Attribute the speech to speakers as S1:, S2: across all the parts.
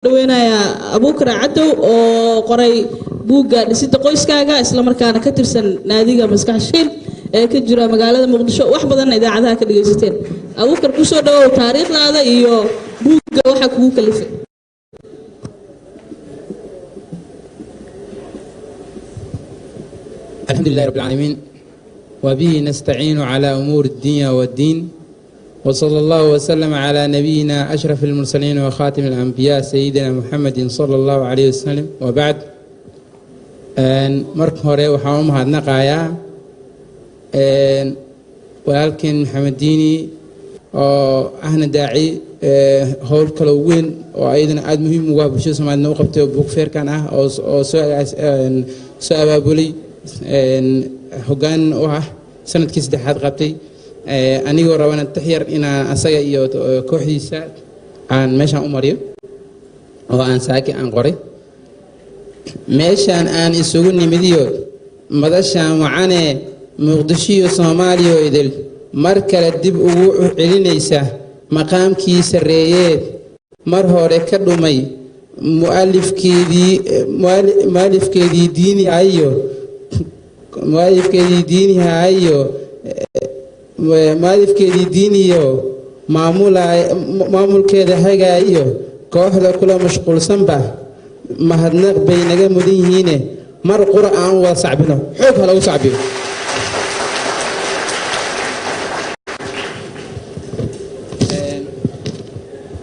S1: Dhaweynayaa Abuukar Cadow oo qoray buugga Dhisida Qoyskaaga, isla markaana ka tirsan naadiga Maskax Shiil ee ka jira magaalada Muqdisho, wax badanna idaacadaha ka dhagaysateen. Abuukar, kusoo dhawow, taariikhdaada iyo buugga waxa kugu kalifay.
S2: الحمد لله رب العالمين، وبه نستعين على أمور الدنيا والدين، وصلى الله وسلم على نبينا أشرف المرسلين وخاتم الأنبياء سيدنا محمد صلى الله عليه وسلم، وبعد. Marka hore waxaan u mahadnaqayaa walaalkeen Maxamed Diini oo ahna daaci, howl kalo weyn oo ayadana aada muhiim ugu ah bulshada Soomaaliyed u qabtay oo book fairkan ah oo soo abaabulay, hoggaan u ah, sanadkii saddexaad qabtay. Anigoo rabana tix yar inaan asaga iyo kooxdiisa aan meeshaan u mariyo oo aan saaki aan qoray. Meeshaan aan isugu nimidiyo madashaan wacanee Muqdishiyo Soomaaliyo idil mar kale dib ugu celinaysa maqaamkii sarreeyeed mar hore ka dhumay, mualifkeedii mualifkeedii diinihayo mualifkeedii diinihayo mualifkeedii diiniyo maamula maamulkeeda hagaayo kooxda kula mashquulsanba mahadnaq bay naga mudan yihiine, mar qura aan wada sacbino, xoog ha lagu sacbiyo.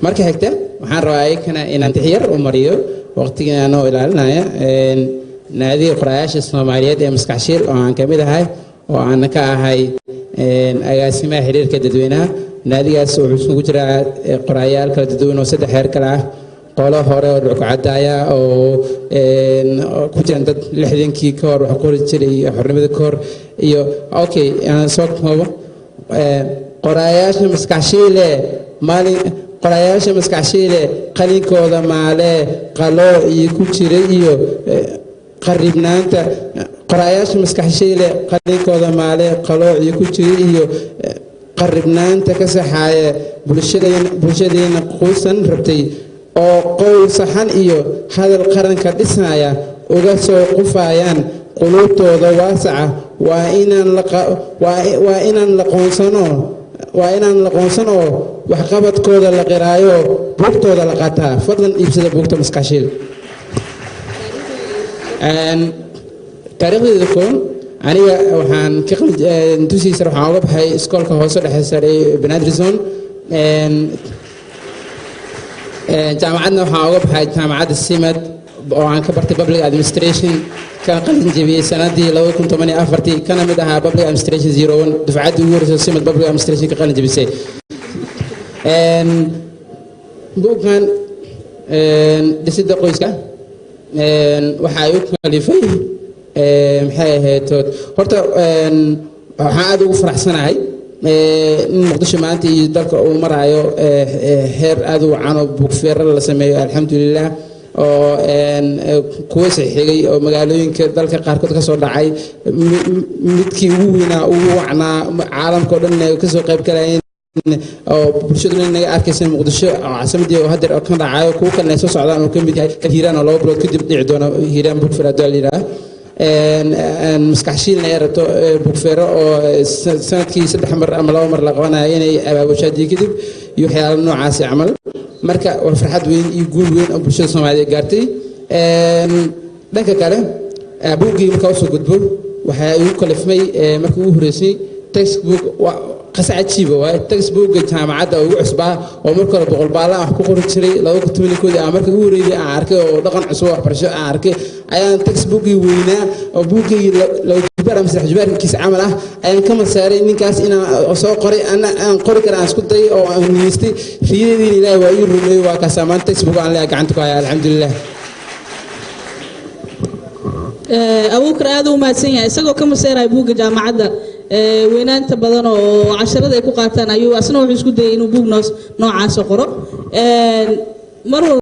S2: Marka xigta waxaan rabaa ayakana inaan tixyar u mariyo waqtigii anoo ilaalinaya naadiga qorayaasha Soomaaliyeed ee Maskax Shiil oo aan kamid ahay oo aan ka ahay agaasimaha xiriirka dadweynaha. Naadigaas wuxuu isugu jiraa qorayaal kala duwan oo saddex heer kale ah: qolo hore oo dhulku-cadaaya oo ku jiraan dad 60kii ka hor wax qori jiray iyo xornimada ka hor iyo okay aan soo koobo. Qorayaasha Maskax Shiile maalin qorayaasha Maskax Shiile qalinkooda maalee qaloo iyo ku jiray iyo qaribnaanta, qorayaasha Maskax Shiile qalinkooda maalee qalooc iyo ku jiray iyo qaribnaanta ka saxaaya bulshadeena quusan rabtay oo qowl saxan iyo hadal qaranka dhisaya uga soo qufayaan quluubtooda waasaca. Waa inaan la qoonsano, waa inaan la qoonsan oo waxqabadkooda la qiraayo, buugtooda la qaataa. Fadlan iibsada buugta Maskax Shiil. Taariikhdeeda koon, aniga waxaan ka dugsiga sare waxaan uga baxay iskoolka hoose dhexe sare ee Banaadir Zone. Jaamacadna waxaan uga baxay jaamacadda Simad oo aan ka bartay public administration, ka qalin jebiyey sanadii 2014-tii, kana mid ahaa public administration 01, dufcaddii ugu horreysay Simad public administration ka qalin jebisay. Buuggan Dhisidda Qoyska waxa ay u kalifay maxay ahayd? Horta waxaan aada ugu faraxsanahay in Muqdisho maanta iyo dalka uu maraayo heer aada u wacan oo book fairada la sameeyo, alxamdulilah, oo kuwa sixigay oo magaalooyinka dalka qaarkood ka soo dhacay, midkii ugu weynaa ugu wacnaa caalamka oo dhan kasoo qayb galayeen oo bulshadu dhan naga arkaysa Muqdisho oo caasimadii oo haddeer ka dhacayo, kuwo kalena ay soo socdaan oo ka mid yahay kan Hiiraan oo 2 bilood kadib dhici doona, Hiiraan Book Fair haddii la yidhaah. Maskax Shiilna ay rabto book fairo oo sanadkii 3 mar ama 2 mar la qabanayo inay abaabusho haddii kadib iyo waxyaalo noocaasi camal. Marka waa farxad weyn iyo guul weyn oo bulshada Soomaaliyeed gaartay. Dhanka kale, buuggii markaa usoo gudbo, waxaa igu kalifmay markii ugu horreysay textbook qasa cajiiba waaye, textbookga jaamacadda ugu cusbaa oo marka hore 100 baala wax ku qori jiray 2011-dii aan markii ugu horreeyay aan arkay oo dhaqan cusub waxbarasho aan arkay, ayaan textbookgii weynaa oo buuggeygii 2 jubaar ama 3 jubaarkiisa camal ah ayaan ka masaaray ninkaas inaan soo qoray, ana aan qori kara aan isku dayay oo aan niyeystay. Riyadiina Ilaahay waa ii rumeeyey, waa kaasaa maanta textbook aan leeyahay gacanta ku haya, alxamdulilah.
S1: Abuukar aad u mahadsan yahay. Isagoo ka maseeraya buugga jaamacadda weynaanta badan oo casharada ay ku qaataan ayuu asna wuxuu isku dayay inuu buug noos noocaasa qoro mar walba.